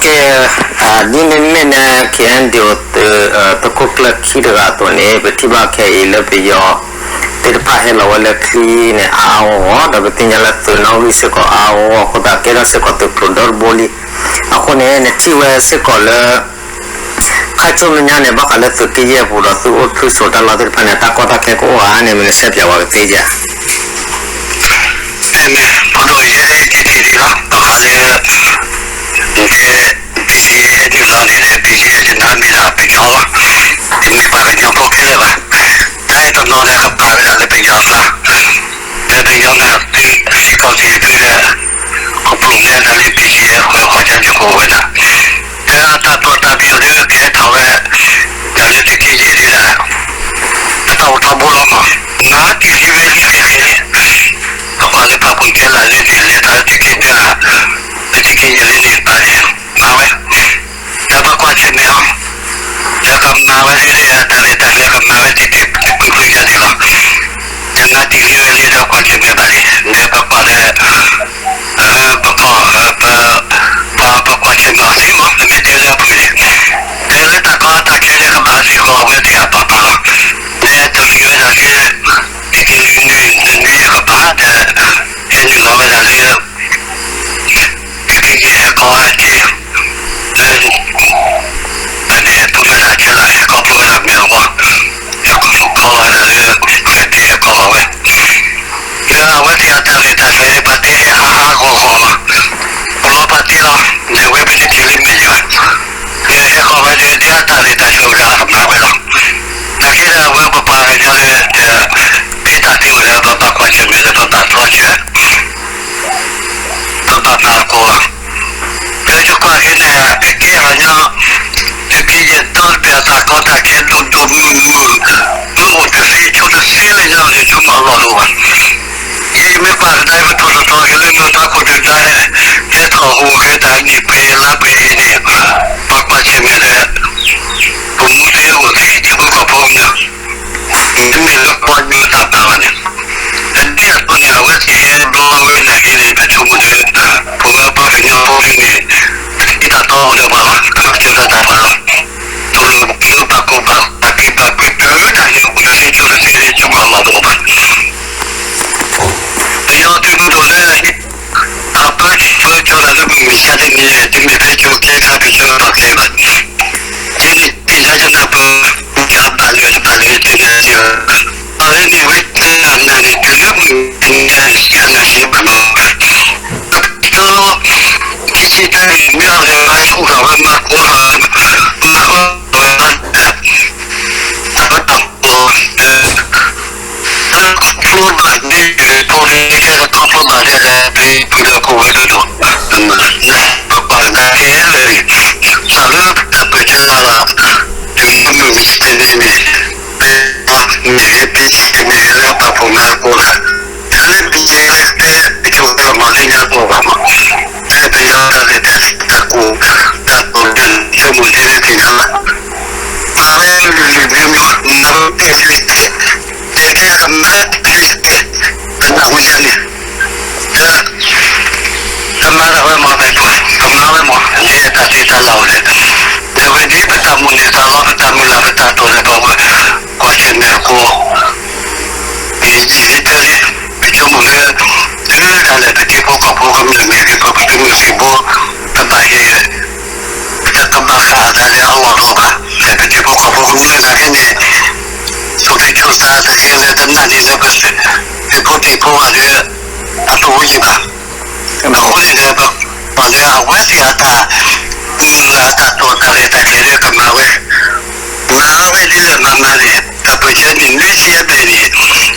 ကဲ, ဒ်မ့မ့ၢ်လၢ KNDO သုးခိၣ်ကျၢၢ်ခံတဂၤအသိးန့ၣ် ပထံၣ်ဘၣ်ခဲအံၤလၢပယီၤသ့ၣ်တဖၣ်ဟဲလီၤဝဲလၢချံန့ၣ်အါအါဂီၢ်ဂီၢ် ဒီးပသ့ၣ်ညါလၢသုးနီၣ်ဂံၢ်စ့ၢ်ကီးအါအါဂီၢ်ဂီၢ်အဃိသတး ကဲထီၣ်စ့ၢ်ကီးသုးကျိၤဒီတဘိလံ. အဃိန့ၣ် နထံၣ်ဝဲစ့ၢ်ကီးလၢ ခါဆူမဲာ်ညါန့ၣ် ဘၣ်ဃးလၢသုးက့ယဲၢ်ပူၤဒီးသုအိၣ်ဆူၣ်အိၣ်ချ့တၢ်လီၢ်သ့ၣ်တဖၣ်န့ၣ် တၢ်ကီတၢ်ခဲကအိၣ်ဧါန့ၣ် မ့ၢ်နဆဲးပၠးဝဲကသ့ဧါ. မ့ၢ်ဖိဒိၣ်ယဲဒ်တ့ၢ်လီၤ ဘၣ်ဃးလၢ နတဲ BGF နုာ်လီၤန့ၣ် BGF ယနာ်မ့ၢ်ဒၣ်ပယီၤလီၤ. တမ့ၢ်ပှၤကညီဖိခဲလၢာ်ဘၣ်. တၢ်အဲၣ်တနီၤန့ၣ် ကပာ်ဝဲဒၣ်လၢပယီၤကျါ လၢပယီၤန့ၣ် သုးစ့ၢ်ကီးသုးဒၣ် ကပျိာ်လဲသးလၢ BGF ဃီ ဃီကၠၢ်န့ၣ်ကအိၣ်ဝဲဒၣ်. တၢ်တၢ်တီတၢ်ပယီၤဒုးကဟဲထီၣ်ဝဲ ဒီးလၢသုးက့ယဲၢ်ဒုးဒၣ် တၢ်အိၣ်ထီဘိလီၤမး မၤတ့ၢ်လံဝဲလံခဲခဲန့ၣ် ပကွၢ်လၢပှၤပိာ်ကဲလၢ်လၢဒုးလဲၤထီၣ်လၢသုးက့ဒုး လၢသုးက့ယဲၢ်လၢန့ၣ်တဖၣ်န့ၣ် မၤဝဲ ဒီးပကွၢ်ဆၢၣ်မဲာ်အီၤ ဒီးကမၤဝဲလၢတၢ်ရဲၣ်တၢ်ကျဲၤကမၤဝဲတ့ၢ်တ့ၢ်ပှဲၤပှဲၤယၤန့ၣ်လီၤ. ဒီးမၤတ့ၢ်လံဝဲလံဒီးကွၢ်ဆၢၣ်မဲာ်ဘၣ်လံ ဒီးပကွၢ်လၢ ပကီၢ် ပ ပကွၢ်ဆၢၣ်မဲာ်အီၤလံမး ပမ့ၢ်တဲလၢအဖုၣ်န့ၣ် ဒီးလၢတၢ်ကီတၢ်ခဲလၢကမၤစ့ၢ်ကီးအဝဲသ့ၣ်အပာ်ပာ်လီၤ. ဒီးတၢ်လၢယွၤဒၣ်လၢ တက့ၢ်လွံၢ်နွံနွံကပၤဒီး ဟဲနုာ်လီၤဝဲဒၣ်လၢ သုးက့ယဲၢ်ဟဲကီၢ်ဝဲက့ၤ လၢ ပဒဲပဝဲဒၣ်ခဲလၢာ်န့ၣ် ခီဖျိဝဲဒၣ်မ့ၢ်အဂီၢ် ဟဲကီၢ်ဝဲဒၣ်လၢ ဝဲဒၣ်ဟဲကီၢ်ဝဲ ဒီးအဝဲသ့ၣ်အတၢ်ရဲၣ်တၢ်ကျဲၤ ပှၤတဲဟဲအါအါဂီၢ်ဂီၢ်လီၤ. ပလီၤပှၤတဲလီၤ လဲၤဝဲပတထံၣ်လၢမ့ၢ်ယွၤ ဒီးဟဲကီၢ်ဝဲဒီး ဒ်အတၢ်ရဲၣ်တၢ်ကျဲၤဝဲဒၣ်အကမၤဝဲလီၤ. တၢ်ခဲလၢာ်အဝဲပပှၤကညီလၢ ဒီး ဖဲတၢ်သ့ဝဲဒီး ပဘၣ်ကွၢ်ဆၢၣ်မဲာ်ဒီး ပဘၣ်တြီဆၢ ပဘၣ်မၤသကိးလီၤ. ဒီးယကွၢ်က့ၤန့ၣ် ကကဲအီၤညီ သုးက့ယဲၢ်ဒီတဘ့ၣ်အတၢ်ကီတၢ်ခဲဒိၣ်ဒိၣ်မုၢ်မုၢ် မ့ၢ်အိၣ်တသ့ဆိတသ့လၢညါန့ၣ် ဆိကမိၣ်အလီၢ်တအိၣ်ဘၣ်. ယမ့ၢ်ကွၢ်ကဒါပထီၣ်တထီၣ်က့ၤလၢနီၢ်သးခိၣ်ဒုၣ်ဒါ ဟဲထီၣ်ဟူးဂဲၤတၢ်နံၣ်ပှဲၤလါပှဲၤအံၤန့ၣ် ပကွၢ်ဆၢၣ်မဲာ်ဒီး ပမူသ့အိၣ်သ့ထံဖိကီၢ်ဖိကမျၢၢ် မ့မ့ၢ်လၢပှၤကညီတၢ်ပာ်ဘၣ်န့ၣ် ဒ်အသိးန့ၣ် အဝဲသ့ၣ်ဟဲဘျီဝဲနာ်က့န့ၣ် ပဆိကမိၣ်ဒီး ပဝဲပှၤကညီဖိန့ၣ် ပထံၣ်တၢ်တီအိၣ်ဒီးပှၤလီၤ ကမၤစၢၤတၢ်တၢ်ပှၤလီၤ. တလိၣ်လၢဘၣ်ကိၢ်ဘၣ်ဂီၤ ဘၣ်က့ၤဘၣ်ကွံာ်တၢ်လၢတၢ်န့ၣ် အိၣ်တသ့ဆိတသ့လၢဆိကမိၣ်အလီၢ်တအိၣ်ဘၣ်. ပယီၤသုးမုၢ်ဒိၣ်လၢ အပၢဆှၢကၠီတၢ်လၢမုၢ်မဆါတနံၤ တမ့ၢ်ဖဲကၠိကဲခါ ပကၠီပာ်ကဲဘၣ်. ယဲန့ၣ် ယၤယနၢ်ပၢၢ် ယဘၣ်လၢာ်တဘၣ်လၢာ်တနံၤ အဝဲန့ၣ်ဝဲတနၤန့ၣ် တုၤလၢမုၢ်တနံၤ ယနၢ်စံးဘၣ်လီၤ. ကၠီ ခံဆံတၢန့ၣ် မ့ၢ်အီၤလၢအဃူဃာ်ဝဲ မၤကိးထီၣ်ဝဲ မၤကိးထီၣ်ဝဲ အဝဲတၢ် ခီဖျိဘၣ်န့ၣ် ဖိန့ၣ်ကဲခီဖျိဘၣ်ဒဲးလဲၣ် ပပုၢ်ဒီးဖိဝဲဒိၣ်ဒိၣ် ပပာ်ကဒါခဲလၢာ်န့ၣ် တၢ်လၢပတၢ်ပၢၢ်ဆၢလီၤ တုၤလၢမုၢ်မဆါတနံၤန့ၣ် မ့ၢ်ဂ့ၤ ပံဆ့ၣ် မ့ၢ်ဂ့ၤလၢပာ်ဖှိၣ်မၤသကိးတၢ် တၢ်လၢပယီၤတဲ ပဆိၣ်ဂ့ၤလီၤမးလၢညါကိးဘၣ်မး လၢပယီၤတၢ်လဲၤတၢ်တၢ်ကိး တၢ်ကိးတၢ်ဆိကမိၣ်တဲလၢသ့ၣ်ညါလီၤ. မၤဝဲလွံၢ်လွံၢ်မံၤမံၤ မၤဝဲတဲဆူတဲ တဲကဲကမၤတဲဆူတဲ ကနၢ်ဟူယၤန့ၣ် ဒီး ကမၤဒၣ်ဝဲမး ပကမၤဝဲမး လၢတၢ်သ့တၢ်လၢ်အိၣ်လဲၣ်. ဒီးဝဲဒ်ပတၢ်မိၣ်န့ၢ်သးလီ ပတၢ်မုၢ်လၢ်ပတၢ်တိာ်န့ၣ် ပကွၢ်ဆၢၣ်မဲာ်သကိး ယံာ်လံတၢ်လံ ပဆိကမိၣ်လၢ တုၤဒၣ်လဲာ်ပထံဖိကီၢ်ဖိကမျၢၢ်မ့ၢ်ဂ့ၤ ပသုးမုၢ်သံၣ်ဘိ ပဘၣ်ဟ့ၣ် ပတကဘၣ်ဃးအသးလၢအလီၢ်တအိၣ်ဘၣ်. လၢပထံဖိကီၢ်ဖိကမျၢၢ်နာ်က့န့ၣ် ဆိၣ်ဂ့ၤဆိၣ်သးတကဲလၢတနာ်န့ၣ်လၢပသုးဖိသံၣ်ဖိဘၣ်လၢ အတအိၣ်ယံၤဘၣ်. အဃိန့ၣ်ဒီး ပကွၢ်လၢအဝဲသ့ၣ်အတၢ်မုၢ်လၢ်အတၢ်တိာ်တၢ်ရဲၣ်တၢ်ကျဲၤလၢကမၤဝဲ မၤဝဲဒ်လဲၣ်မၤမၤန့ၣ် တၢ်ပၢၢ်ဆၢန့ၣ် မ့ၢ်စံးအဘဲၣ်န့ၣ်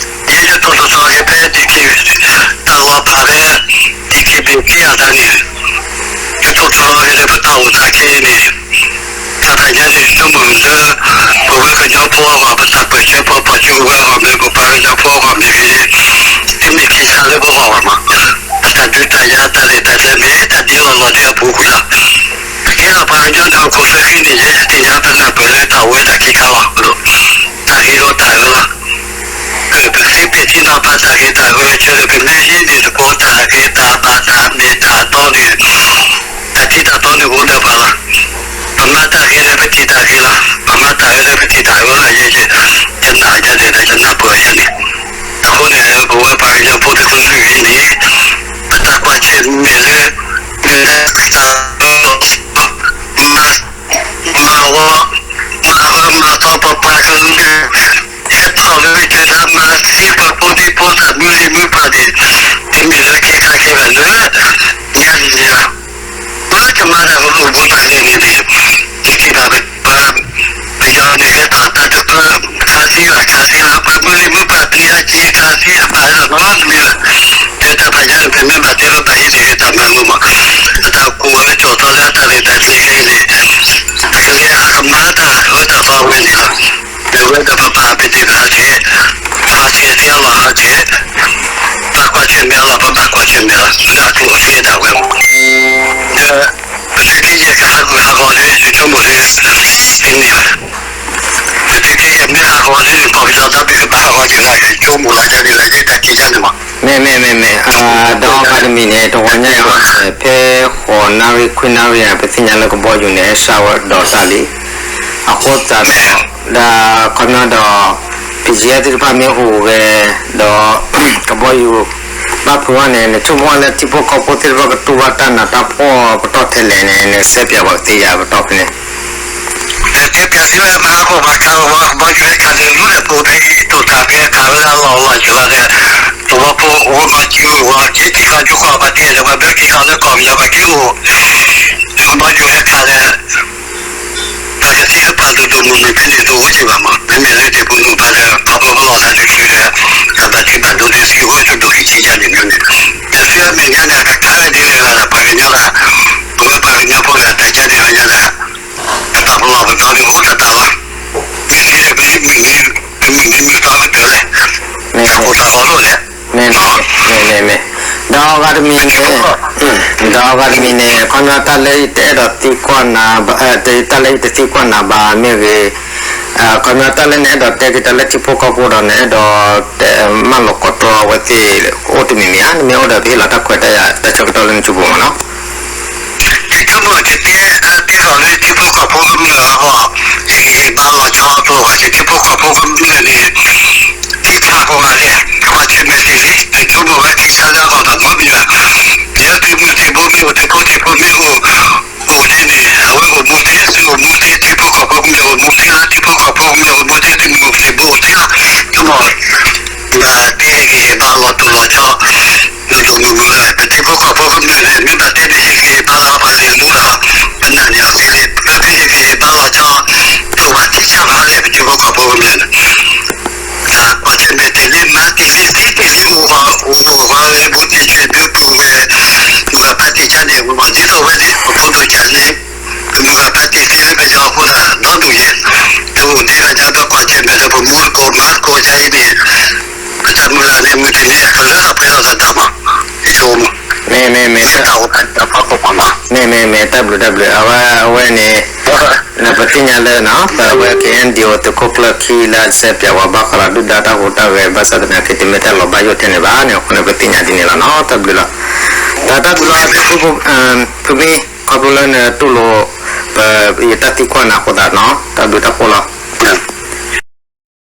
ယဲယတိၢ်ထီၣ်ထီက့ၤဖဲ ဒ့ခံ တၢ်လီၤဖးဖဲ ဒ့ခံဘ့ၣ်က့အသးန့ၣ် ယတိၢ်ထီၣ်ထီက့ၤလၢပတၢ်အိၣ်သးခဲအံၤန့ၣ် တၢ်တခါန့ၣ် ဆိကမိၣ်လၢ ပဝဲကညီဖိအဂီၢ် ပတၢ်ပၢၢ်ဆၢဖိ ပှၤစုကဝဲၤအဂီၢ်မ့ၢ်ဂ့ၤ ပပှၤကညီဖိအဂီၢ်မ့ၢ်ဂ့ၤ တမ့ၢ်ခံဆါလၢပဂီၢ်ဘၣ်မး ပတၢ်ဒုးတၢ်ယၤတၢ်ရဲၣ်တၢ်ကျဲၤမ့ၢ်တၢ်ဒ်လီၢ်လီၢ်ဒ်အပူၤကွံာ်လီၤ. ပကဲထီၣ်ပှၤကညီန့ၣ် ဟီၣ်ခိၣ်သၢဃံန့ၣ် ယဲယသ့ၣ်ညါပနၢ်ပၢၢ်လၢတၢ်အိၣ်ဝဲဒၣ်ခံခါလီၤ. တၢ်ဂ့ၤဒီးတၢ်အၢလီၤ. ပသ့ပဲာ်ထံနီၤဖးတၢ်ဂ့ၤတၢ်အၢဆၢဒီး ပမ့ၢ်ဟံးန့ၢ်သကိးတၢ်ဂ့ၤတၢ်ဘၣ်တၢ်မ့ၢ်တၢ်တီန့ၣ် တၢ်ထံတၢ်တီန့ၣ်အိၣ်ဒီးပှၤလီၤ. ယတၢ်ဂီၤလၢယဲ ယနာ်ယဲန့ၣ်ဒီး ယနၢ်ပၢၢ်ယဲန့ၣ်, အဃိန့ၣ် ပဝဲပှၤကညီဖိတကလုာ်အံၤန့ၣ် ပတၢ်ကွၢ်ဆၢၣ်မဲာ်လၢ မ့ၢ်လၢကစၢ် မၤ မၤဝီ မၤအၢမၤသီပပှၤကလုာ် ဟဲထီၣ်လၢယတၢ်မၤသံ ပဖိဒံဖိသၣ်မုၢ်လံမုၢ်ပၢ်န့ၣ် တမ့ၢ်လၢခဲခါခဲဘၣ်လၢ ညါန့ၣ်လီၤ. လၢကမၤတၢ်ကမူၣ်ဘူးတၢ်လဲၣ်န့ၣ်န့ၣ် ယထံၣ်ဘၣ်ပ ပယီၤန့ၣ် ဟဲထီၣ်တၢ်တပၢ ခးသံလီၤ ခးသံလီၤ ပှၤမုၢ်လံမုၢ်ပၢ် ပယီၤက့ၤခးသံအပၢ်လီၤ နီတမံၤဘၣ်. တဲတၢ်ပာ်ယၤန့ၣ် ပမ့ၢ်ဘၣ်တဲလီၤဘၣ်ဟံးန့ၣ် တၢ်မၤမုာ်မး အတၢ်ကူၣ်ဝဲကၠီၣ်ထီလၢအတၢ်ရဲၣ်တၢ်ကျဲၤခဲအံၤန့ၣ် ကလဲၤအကမၤတၢ်အၢတၢ်သီဝဲန့ၣ်လီၤ. မ့ၢ်ဝဲဒီးပပၢ်ပဒဲးဘၣ်ဟဲက့ၤ ပှၤဆဲးသ့အလီၢ်ဟဲက့ၤ ဘၣ်ကွၢ်ဆၢၣ်မဲာ်အလီၢ် ပဘၣ်ကွၢ်ဆၢၣ်မဲာ်လီၤ လၢအကျိၤအကျဲဒၣ်ဝဲမး ဒီး ပသုးက့ယဲၢ်ကဟးဂူာ်ဟးဂီၤလၢယဆိကမိၣ်လၢ ဖဲန့ၣ် ပသုးက့ယဲၢ်မ့ၢ်ဟးဂီၤလၢန့ၣ် ပှၤကညီဒီဘ့ၣ်ကဘၣ်ဟးဂီၤက့ၤလီၤ ယဆိကမိၣ်လီၤ ယၤန့ၣ်လီၤ ယဲတၢ်က့ၤယၤန့ၣ်မး မ့ၢ်မ့ၢ်မ့ၢ်မ့ၢ် ဒီးအဂၤတမံၤန့ၣ် တဂီၤညါအံၤန့ၣ် ဖဲဃိးနၣ်ရံၣ်ခွံနၣ်ရံၣ်န့ၣ် ပသ့ၣ်ညါလၢကဘီယူၤန့ၣ် ဟဲစးဝဲဒီးတၢ်လံ အဃိသတးဒီး ဒီးခီပညီဒီး ပယီၤသ့ၣ်တဖၣ်မ့ၢ်အိၣ်ဝဲ ဒီး ကဘီယူၤ ဘၣ်ဖုးဝဲန့ၣ် နဆိကမိၣ်လၢထံဖိကီၢ်ဖိသ့ၣ်တဖၣ်ကတူၢ်ဘၣ်တၢ်နးတၢ်ဖှီၣ်ကတီၢ်ထဲလဲၣ်န့ၣ် နစဲးပၠးပှၤကသ့ဧါ ပတီၢ်ဖဲန့ၣ် တဲပၠးသ့ဝဲ မဟါဃိဘၣ်ခးဝဲ ကဘီယူၤဟဲခးလၢလူလၢပအိၣ်ဖဲအံၤ တိာ်တၢ်ဖဲခးဝဲလၢအလီၢ်အလီၢ်စၢၤဝဲဒီး သဝီဖိအိၣ်ဝဲမၤစၢၤဝဲ က့ၤထံကီၢ်ယူကီၢ် ပှၤတဲဒီးပှၤဘျၢထံကီၢ်လၢကီၢ်ပယီၤ ပှၤက့ၤအိၣ် ကဘီယူၤဟဲခးလၢ ပှၤကသ့လၢပှၤဒိၣ်ဒိၣ်မုၢ်မုၢ်ဖဲန့ၣ် တအိၣ်ဝဲက့ၤဘၣ်မး မ့မ့ၢ်လၢတပူၤလူၤဘၣ်ဒီး ပှၤဘျီကလီၢ်လၢတချုးဒီး ကဘၣ်ထံဘၣ်ဒိၣ်လၢသံဝဲတဒိၣ်အံၤက့ၤယါန့ၣ်မ့ၢ်န့ၣ် ဒီးဖဲအမဲာ်ညါန့ၣ် အကခးဝဲဒ်လဲၣ်ဂၤဒီး ပှၤကညီလၢ ပဝဲပှၤကညီဖိဂၤတၢ်ယါန့ၣ် ပညါဒီး ပပာ်ပလီၢ်ပဒီလၢဖိတၢ်တၢ်လီၤ ပသ့လၢပမုၢ်မံ ပမုၢ်မံမုၢ်သီဝဲတၢ်လဲၣ် တၢ်ကိၢ်တၢ်ဂီၤလိၣ်လဲၣ် မ့ၢ်မ့ၢ်မ့ၢ်မ့ၢ် ဒီးအဂၤတမံၤန့ၣ် ဒီးအဂၤတမံၤန့ၣ် ခီပညီတၢ်လၢယတအဲၣ်ဒိးသံကွၢ်နၤဘၣ် တၢ်လၢယတသံကွၢ်နၤဘၣ်မ့ၢ်ဂ့ၤ ခီပညီတၢ်လၢနအဲၣ်ဒိးတဲက့ၤတၢ်လၢထံဖိကီၢ်ဖိဒီး နအဲၣ်ဒိးတဲ မၢလီၤကီးတြီအဝဲသ့ၣ် အိၣ်တမံၤမံၤဧါ နမ့ၢ်အိၣ်ဒီးပဟ့ၣ်လီၤတၢ်ခွဲးတၢ်ယာ်တၢ်ဆၢကတီၢ်လၢနစုပူၤမးနီၤ ယဆိကမိၣ်ကတဲ တဲထီၣ်လၢထံဖိကီၢ်ဖိကမျၢၢ်အဂီၢ် ဟ့ၣ်ဂံၢ်ဟ့ၣ်ဘါလီၤဆီအသိး ပှၤထံဖိကီၢ်ဖိကမျၢၢ်န့ၣ် သ့ၣ်တဖၣ်ကိးဂၤဒဲး ကွၢ်ဆၢၣ်မဲာ်တ့ၢ်လံ ပဆိကမိၣ်ဝဲခံဆါလၢအဂီၢ်ဒီးမ့ၢ်မ့ၢ်ဘၣ် လၢသုးမုၢ်သံၣ်ဘိမ့ၢ်အိၣ်သုးဖိသံၣ်ဖိမ့ၢ်အိၣ် အိၣ်ဒ်န့ၣ် အဝဲအိၣ်မူသ့ သုအိၣ်မူသ့ ထံဖိကီၢ်ဖိကမျၢၢ်အိၣ်မူသ့လီၤ ထံဖိကီၢ်ဖိကမျၢၢ်အိၣ်မူသ့ သုးမုၢ်သံၣ်ဘိအိၣ်သ့လီၤ ဆိကမိၣ် ပဟ့ၣ်ဂံၢ်ဟ့ၣ်ဘါလီၤတိၢ်လီၤဆီ ဒိၣ်ဒိၣ်မုၢ်မုၢ်ဝဲ ပထံဖိကီၢ်ဖိကမျၢၢ်န့ၣ် မ့ၢ်ဘၣ်တဲန့ၣ် ဟ့ၣ်ဂံၢ်ဟ့ၣ်ဘါလီၤပှၤလဲၤမူဒီး ပနာ်န့ၢ်အီၤသ့လံ ပဟ့ၣ်ဂံၢ်ဟ့ၣ်ဘါလီၤဆီ ပဝဲသ့ၣ်ဆၢဘၣ်လၢပထံဖိကီၢ်ဖိကမျၢၢ်န့ၣ် ကွၢ်ဆၢၣ်မဲာ်တ့ၢ်လံ မၤတ့ၢ်လံ သ့တ့ၢ်လံ အိၣ်ဂီၢ်အိၣ်ဂီၢ်ဝဲ ဘူးတ့ၢ်ဆံးဘၢပူၤဝဲ မုၢ်ဂၤဖါတ့ၢ်ဆါန့ၣ် ဝဲမၤဒ်သိးဝဲန့ၣ် ပဖိဒိၣ်ဆၢန့ၣ် ပမုၢ်ဂၤဖါတ့ၢ်ဆံးလၢပယီၤအဃိဒီး ဒီဒူၣ်ယဲၢ် တအိၣ်ဒံးဘၣ်ညါ ပကွၢ်ဆၢၣ်မဲာ်လၢပမူတကိးမၤသကိးဆါအံၤန့ၣ် ပတၢ်မုၢ်လၢ်န့ၣ် မုၢ်တနံၤအကလၢအပှဲၤထီၣ်သတးမး ယဆိကမိၣ် မ့ၢ်မ့ၢ်မ့ၢ် တၢ်အိၣ်ဖးတၢ်ဖးခိၣ်မး မ့ၢ်မ့ၢ်မ့ၢ် တၢ်ဘျုးတၢ်ဘျုး အဝဲအဝဲန့ၣ် ပသ့ၣ်ညါလၢ ပဝဲ ခ့ၣ်အဲၣ်ယူၣ် သုးခိၣ်ကျၢၢ်ခံလၢအစဲးပၠးဝဲဘၣ်ဃးဒီးဒုၣ်ဒါတၢ်ဟူးတၢ်ဂဲၤ ဘၣ်ဆၣ်သနာ်က့ တမ့ၢ်တၢ်လီၤဘၣ်ယိၣ်ထဲန့ၣ်ဘၣ်န့ၣ် အဃိန့ၣ် ပသ့ၣ်ညါဒ်န့ၣ်လီၤနီၤ တၢ်ဘျုးလီၤ တၢ်ဘျုးလီၤ ဖုမံ ခီဖျိလၢနတူၢ်လိာ် ပ ယတၢ်သံကွၢ်နၤအဃိသတးနီၤ တၢ်ဘျုးတၢ်ဖှိၣ်လီၤ